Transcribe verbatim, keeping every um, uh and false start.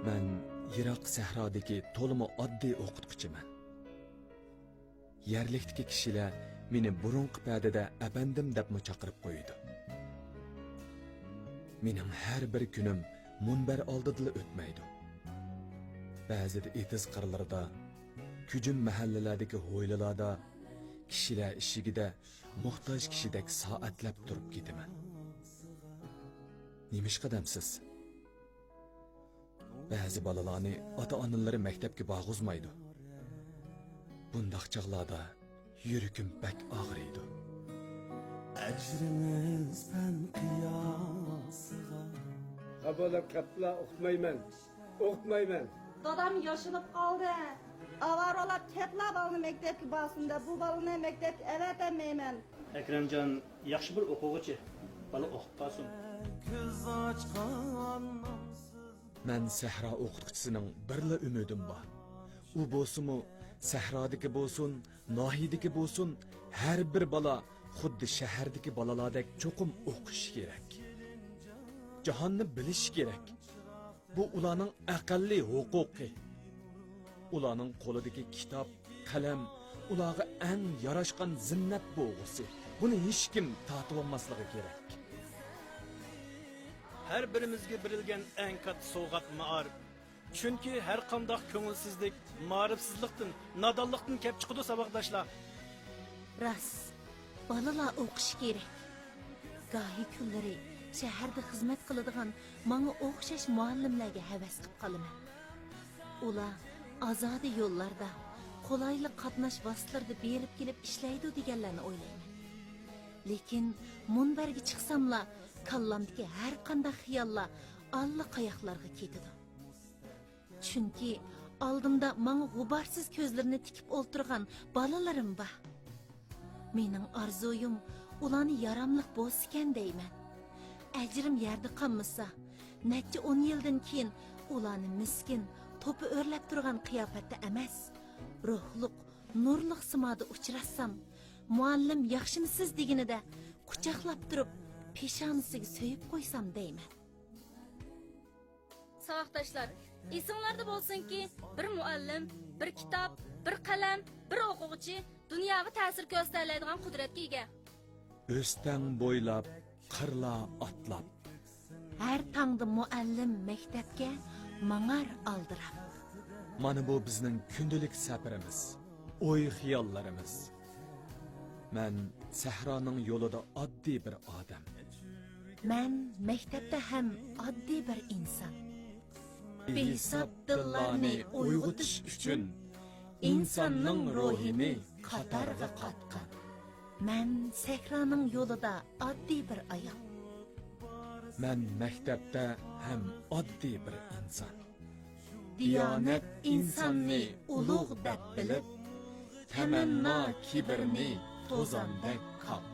مەن يىراق سەھرادىكى تولىمۇ ئاددىي ئوقۇتقۇچىمەن. يەرلىكتىكى كىشىلەر مېنى بۇرۇنقى پەدىدە ئەپەندىم دەپمۇ چاقىرىپ قويىدۇ. مېنىڭ ھەر بىر كۈنۈم مۇنبەر ئالدىدىلا ئۆتمەيدۇ. بەزىدە ئېتىز قىرلىرىدا، كۈجۈم مەھەللىلەردىكى ھويلىلاردا، كىشىلەر ئىشىكىدە موھتاج كىشىدەك سائەتلەپ تۇرۇپ كېتىمەن. نېمىشقا دەمسىز؟ بەزى بالىلارنى ئاتا-ئانىلىرى مەكتەپكە بارغۇزمايدۇ. بۇنداق چاغلاردا يۈرىكىم بەك ئاغرىيدۇ. ئەجرىمىز پەن قىياسىغا. خاپا بولۇپ كەپلا ئوقۇتمايمەن. ئوقۇتمايمەن. دادام ياشىلىپ قالدى. ئاۋارىلار كەپلا بالىنى مەكتەپكە بارسۇن دەپ، بۇ بالىنى مەكتەپكە ئەۋەتەلمەيمەن. ئەكرەمجان ياخشى بىر ئوقۇغۇچى. بالا ئوقۇپ قالسۇن. كۆز ئاچقان مەن سەھرا ئوقۇتقۇچىسىنىڭ بىرلا ئۈمىدىم بار. ئۇ بولسىمۇ، سەھرادىكى بولسۇن، ناھىيەدىكى بولسۇن، ھەر بىر بالا خۇددى شەھەردىكى بالىلاردەك چوقۇم ئوقۇشى كېرەك. جاھاننى بىلىشى كېرەك. بۇ ئۇلارنىڭ ئەقەللىي ھوقۇقى. ئۇلارنىڭ قولىدىكى كىتاب، قەلەم ئۇلارغا ئەڭ ياراشقان زىننەت بولغۇسى. بۇنى ھېچكىم تارتىۋالماسلىقى كېرەك. ھەر بىرىمىزگە بېرىلگەن ئەڭ كاتتا سوۋغات مائارىپ. چۈنكى ھەر قانداق كۆڭۈلسىزلىك مائارىپسىزلىقتىن، نادانلىقتىن كەپ چىقىدۇ، ساۋاقداشلار. راست، بالىلار ئوقۇشى كېرەك. گاھى كۈنلىرى شەھەردە خىزمەت قىلىدىغان ماڭا ئوخشاش مۇئەللىملەرگە ھەۋەس قىپ قالىمەن. ئۇلار ئازادە يوللاردا، قولايلىق قاتناش ۋاسىتىلىرىدا بېرىپ كېلىپ ئىشلەيدۇ دېگەنلەرنى ئويلايمەن. لېكىن مۇنبەرگە چىقساملا، كاللامدىكى ھەر قانداق خىياللار ئاللىقاياقلارغا كېتىدۇ. چۈنكى ئالدىمدا ماڭا غۇبارسىز كۆزلىرىنى تىكىپ ئولتۇرغان بالىلىرىم بار. مېنىڭ ئارزۇيۇم ئۇلارنى ياراملىق بولسىكەن دەيمەن. ئەجرىم يەردە قالمىسا، نەچچە ئون يىلدىن كېيىن ئۇلارنى مىسكىن، توپا ئۆرلەپ تۇرغان قىياپەتتە ئەمەس، روھلۇق، نۇرلۇق سىمادا ئۇچراتسام، مۇئەللىم ياخشىمۇسىز دېگىنىدە قۇچاقلاپ تۇرۇپ، پېشانىسىگە سۆيۈپ قويسام دەيمەن. ساۋاقداشلار، ئېسىڭلاردا بولسۇنكى، بىر مۇئەللىم، بىر كىتاب، بىر قەلەم، بىر ئوقۇغۇچى دۇنياغا تەسىر كۆرسىتەلەيدىغان قۇدرەتكە ئىگە. ئۆستەڭ بويلاپ، قىرلار ئاتلاپ، ھەر تاڭدا مۇئەللىم مەكتەپكە ماڭار ئالدىراپ. مانا بۇ بىزنىڭ كۈندىلىك سەپىرىمىز، ئوي-خىياللىرىمىز. مەن سەھرانىڭ يولىدا ئاددىي بىر ئادەم. مەن مەكتەپتە ھەم ئاددىي بىر ئىنسان. بىھېساب دىللارنى ئويغىتىش ئۈچۈن ئىنساننىڭ روھىنى قاتارغا قاتقان. مەن سەھرانىڭ يولىدا ئاددىي بىر ئايال. مەن مەكتەپتە ھەم ئاددىي بىر ئىنسان. دىيانەت ئىنساننى ئۇلۇغ دەپ بىلىپ، تەمەننا كىبىرنى توزاندەك قاققان.